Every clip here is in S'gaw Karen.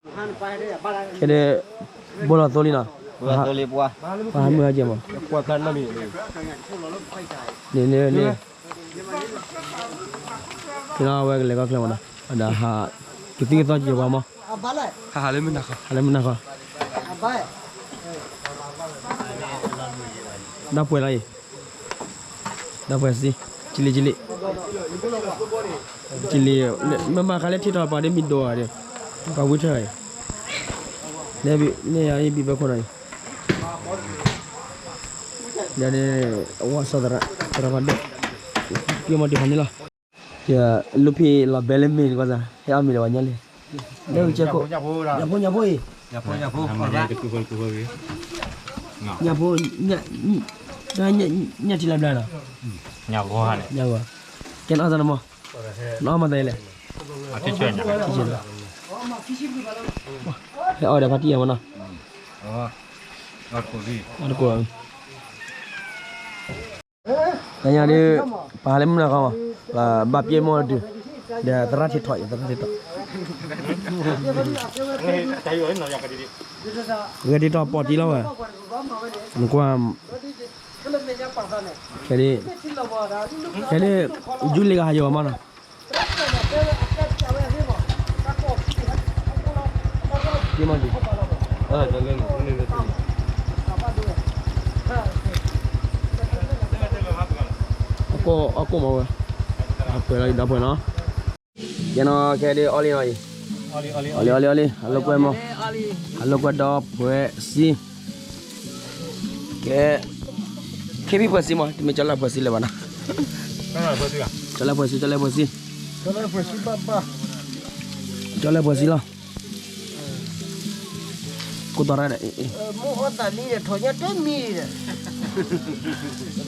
ခဲဒၣ် ဘိလီၤသိလံနီၤ, ပှၤဟးမုၢ်ဟဲကဲမး, န့ၣ်န့ၣ်န့ၣ်, ဖဲလီၤဝဲကလဲၤကီၢ်ချၢမးနီၤ, ဒီးဟး ကသံၣ်ကသီကဲပှၤမး, ဟးလၢမုၢ်နၤခီ, ဟးလၢမုၢ်နၤခီ, ဒီးပှဲၤလီၤအံၤ ဒီးပှဲၤစံ, ကလံကလံ, ကလံ, မ့ၢ်မၤခါလၢထံထီၣ်ပှၤဒ်မံၤဒိၣ်ဧါဒီး, ပှၤဝံထၢၣ်အံၤ, န့ၣ်ယၤအံၤဘံၣ်ဘၢခိၣ်နီၤအံၤ, ယၤန့ၣ် အဝဲစီၤသရၣ်, သရၣ်ဖးဒိၣ်, က့ၤမၤတံၤဖးန့ၣ်လီၤ, ယလူၢ်ဖံးလီၤဘဲလၢမ့ၢ်တကီၢ်သး, ဟဲအီၣ်မ့ၤလၢပှၤညါလံ, လၢကဲခိၣ်, ညၣ်ဖိညၣ်ဖိအံၤ, ညၣ်ဖိ, ညၣ်ဖိ, ညၣ်ထံလၢဘျါနီၤ, ညၣ်ဖိ, ကဲနအီၣ်သးနမီၢ်, နအီၣ်မၤသးလဲၣ်, ဟဲအီၣ်ဒီးဖါတံၢ်ယၤမနီၤ, တကိး, တညါဒုး ပဟးလၢမုၢ်နၤခီမး, ပဘၣ်ပျဲၢ်မိၢ်တတုၤ, ဒီးသရၣ်ထံထီၣ်အံၤ သရၣ်ထံထီၣ်, ဂဲၤဒ်ထီၣ်ပီၣ်တံၢ်လီၤဝဲ, နကွၢ်, ခဲဒၣ်, ခဲဒၣ်, ယူလ့ကဟးယီၤမးနီၤ အကိၣ်မးဝဲ, ပှဲၤလီၤအံၤဒီးပှဲၤနီၤ, ယဲနီၤခဲဒၣ်အီလံနီၤအံၤ, အီလံအီလံအီလံ အလိာ်ကွဲမး, အလိာ်ကွဲဒီးပှဲၤစံ, ကဲ, ခဲဖံပှဲၤစံမး တမ့ၢ်ကၠီလၢပှဲၤစံလၢၤဘၣ်နီၤ, ကၠီလၢပှဲၤစံ ကၠီလၢပှဲၤစံ, ကၠီလၢပှဲၤစံလီၤ ကိၢ်တီရၣ်ဒီး, မိၢ်အီၣ်သးလံဒီး ထိးညၣ်တမံၤဒီး,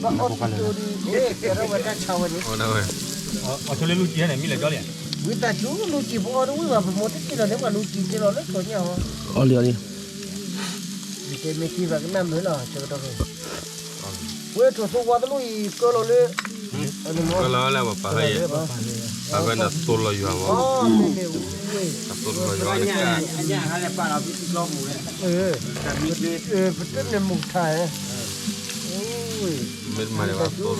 ဘၣ်အီၣ်တံၢ်တိဒုး, ကဲထီၣ်ဝဲတၢ်ဆါဝဲန့ၣ်, ဝံသးစူၤလူၤစံးဖိအီၣ်တဝံၣ်ဘၣ် ပမိၢ်တစံးလီၤန့ၣ် ပှၤလူၤစံးက့လီၤလၢထိးညၣ်ဟီ, အီလံအီလံ, ကဲမ့ၢ်က့ၤဘၣ်ကနၣ်မုာ်လီၤ ဆၢကတီၢ်ဖဲ ဝဲထိးသိဝါတလိၣ်အံၤကၢလီၤလၢ, ကၢလီၤလၢပှၤပာ်ဖဲအံၤ, အဝဲန့ၣ်သိလီၤယွၤမး, သိလီၤယွၤန့ၣ်, ပတန့ၣ်မုၢ်ထါ, မ့ၢ်တမၤန့ၣ်ဘၣ်သိလီ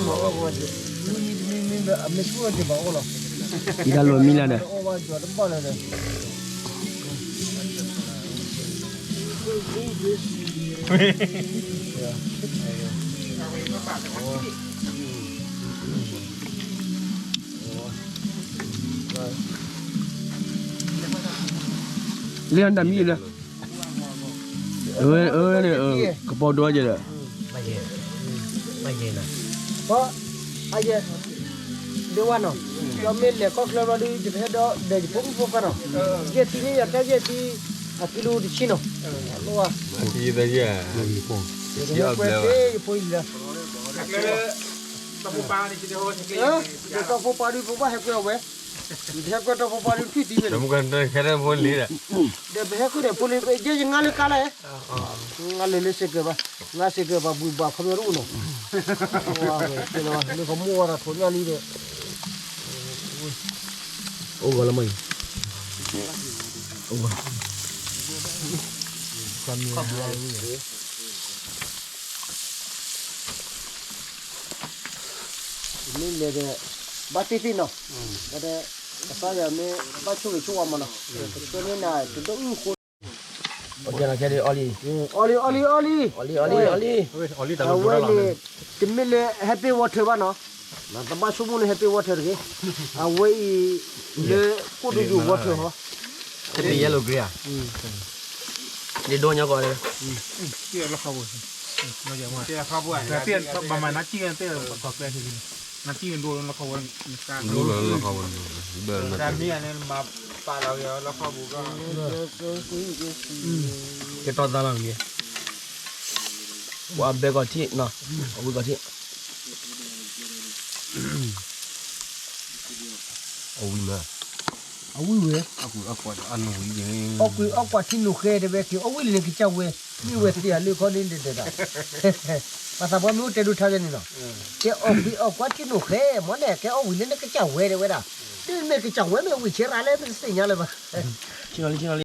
ၤ, မ့ၢ်ဆူၣ်အီၤက့ၤဘၣ်အီၣ်လီၤ, အံၤတၢ်လိၣ်မံလၢဒီး, အီၣ်ဘၣ်ယွၤတဘၣ်လၢဒီး လၢတၢ်မံလၢ, အၢ, ကပီၤဒိၣ်ကဲဒီး, ပ, အယဲ, ဒ်ဝဲနီၤ, ဒီးမ့ၢ်လဲၤကီၢ်ချၢဘျီဒုး ယကဟဲဒီးဒီးယဖိမုၣ်ဖိခွါနီၤ, ယဲၢ်သံန့ၣ် ယၤတၢ်ယဲၢ်သံ, အကံလူတဆံနီၤ, လီၤ, ယဖိအံၤလီၤ, ဒီးတီၢ်ဖိပၢ်ဒုး ပဘၣ်ဟဲကွဲအီၤဝဲ, ယဟဲကွဲတီၢ်ဖိပၢ်ဒုးထွံၣ်သံဝဲန့ၣ်, ဒီးပဟဲကွဲဒီးဖိလံ ယဲယငါလၢကါလဲၣ်, ငါလၢလၢစဲးကၢၤဘၣ်, ငါစဲးကၢၤဘၣ်ဘုးဘၣ်ခီပညီတအိၣ်နီၤ, လၢကမိၢ်ဝဲဒၣ်ထိးညၣ်လံဒီး, အိၣ်ဂီၤလၢမ့ၢ်အံၤ, အိၣ်ဂီၤ မ့ၢ်လဲၤဒီး ဘၣ်သ့ၣ်သ့ၣ်နီၤ, ကသးယၤမ့ၢ်ဘၣ်ဆိၣ်ဂ့ၤဆိၣ်ဝါမးနီၤ, ကဆှၢန့ၢ်နၤတဒိၣ်အုၣ်ဃိ, အီလံ, အီလံ, အီလံ, အီလံ, အဝဲန့ၣ် တမ့ၢ်လၢ happy water ဘၣ်နီၤ, တဘၣ်ဆိကမိၣ်လၢ happy water တဂ့ၤ, အဝဲအံၤ လၢကိၣ်တယိာ် water ဟီ, happy yellow green ဧါ, ဒ်ဒိၣ်ညါကီး, ဘၣ်မၤနၤကံၢ်, နကံၢ်ဒိၣ်လၢခီဝဲ, ကဲတီၢ်သါလီၤန့ၣ်, ပှၤဘဲကီၢ်ထံၣ်နီၤ, အဝံၣ်ကီၢ်ထံၣ်, အဝံၣ်မး, အဝံၣ်ဝဲ, အီၣ်ကွံာ်အီၣ်ကွၢ်ထံနိၣ်ဃဲတဲဝဲက့ၤ အီၣ်ဝံၣ်လၢနကစၢ်ဝဲ, မ့ၢ်ဝဲသ့ၣ်အလၢခီန့ၣ်တဒၣ်, ပှၤသးပှၢ်မ့ၢ်အိၣ်တဲဒိၣ်ထါန့ၣ်နီၤ, ကဲအီၣ်ကွံာ်အီၣ်ကွၢ်ထံနိၣ်ဃဲမ့ၢ်န့ၣ် ကဲအီၣ်ဝံၣ်လၢနကစၢ်ဝဲတဲဝဲဒၣ်, မ့ၢ်ကစၢ်ဝဲမ့ၢ်ဝံၣ်ဆဲးရၤလၢမ့ၢ်တသ့ၣ်ညါလၢၤဘၣ်, ဆ့ၣ်နီၤလံ, ဆ့ၣ်နီၤလံ,